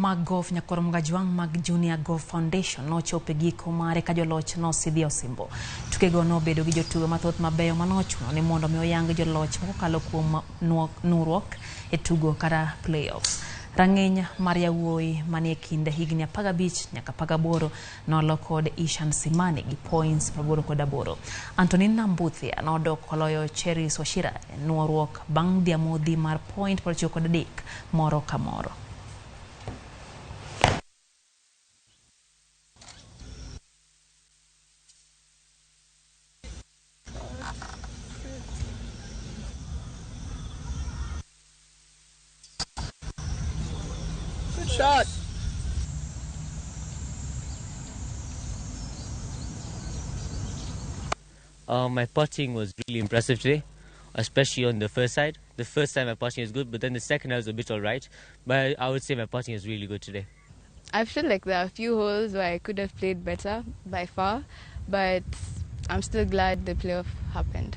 Mag golf nyakor Mgajwang' mag Junior Golf Foundation nochopo e giko mare ka joloch nosidhi osimbo. Tukego nobedo gi jotugo mathoth mabeyo manochuno ni mondo mi oyang joloch mokalo kuom nuruok e tugo kata playoffs. Rang'iny mar yawuoyi manie kind higni 15 nyaka 18 nolo kod Ishan Simani gi points 88. Antonin Nambuthia nodok koloyo Cheris Wachira e nuoruok bang' dhi amodhi mar point 93 moro ka moro. Good shot. My putting was really impressive today, especially on the first side. The first time my putting was good, but then the second I was a bit all right. But I would say my putting is really good today. I feel like there are a few holes where I could have played better by far, but I'm still glad the playoff happened.